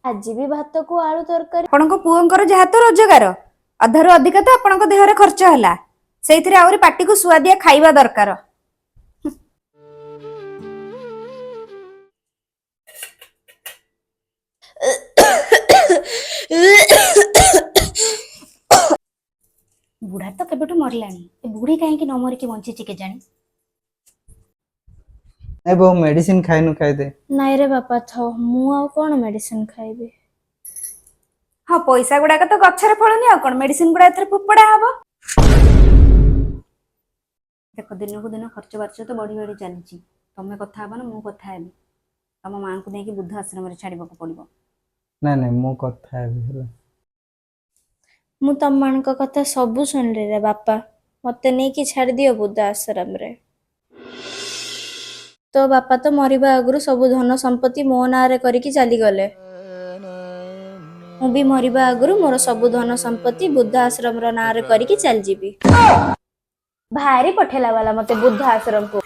ଆଜି ବି ଭାତକୁ ଆଳୁ ତରକାରୀ। ଆପଣଙ୍କ ପୁଅଙ୍କର ଯାହା ତ ରୋଜଗାର, ଅଧାରୁ ଅଧିକ ତ ଆପଣଙ୍କ ଦେହରେ ଖର୍ଚ୍ଚ ହେଲା। ସେଇଥିରେ ଆହୁରି ପାଟିକୁ ସୁଆଦିଆ ଖାଇବା ଦରକାର। ବୁଢା ତ କେବେଠୁ ମରିଲାଣି, ଏ ବୁଢୀ କାହିଁକି ନ ମରିକି ବଞ୍ଚିଛି କେଜାଣି। ନାଇଁ ବୋଉ, ମେଡିସିନ ଖାଇନୁ, ଖାଇଦେ। ନାଇଁ ରେ ବାପା, ଥାଉ, ମୁଁ ଆଉ କଣ ମେଡିସିନ ଖାଇବି? ହଁ, ପଇସା ଗୁଡାକ ତ ଗଛରେ ଫଳୁନି, ଆଉ କଣ ମେଡିସିନ ଗୁଡା ଏଥର ଫୋପଡା ହବ। ଦେଖ, ଦିନକୁ ଦିନ ଖର୍ଚ୍ଚ ବାର୍ଚ୍ଚ ତ ବଢି ବଢି ଚାଲିଛି। ତମେ କଥା ହବ ନା ମୁଁ କଥା ହେବି? ତମ ମାଆଙ୍କୁ ନେଇକି ବୃଦ୍ଧ ଆଶ୍ରମରେ ଛାଡିବାକୁ ପଡିବ। ନାଇଁ ନାଇଁ, ମୁଁ କଥା ହେବି ହେଲା। ମୁଁ ତମମାନଙ୍କ କଥା ସବୁ ଶୁଣିଲି ରେ ବାପା, ମତେ ନେଇକି ଛାଡ଼ିଦିଅ ବୁଦ୍ଧ ଆଶ୍ରମରେ। ତୋ ବାପା ତ ମରିବା ଆଗରୁ ସବୁ ଧନ ସମ୍ପତ୍ତି ମୋ ନାଁରେ କରିକି ଚାଲିଗଲେ। ମୁଁ ବି ମରିବା ଆଗରୁ ମୋର ସବୁ ଧନ ସମ୍ପତ୍ତି ବୁଦ୍ଧ ଆଶ୍ରମର ନାଁରେ କରିକି ଚାଲିଯିବି। ଭାରି ପଠେଇଲା ବାଲା ମତେ ବୁଦ୍ଧ ଆଶ୍ରମକୁ।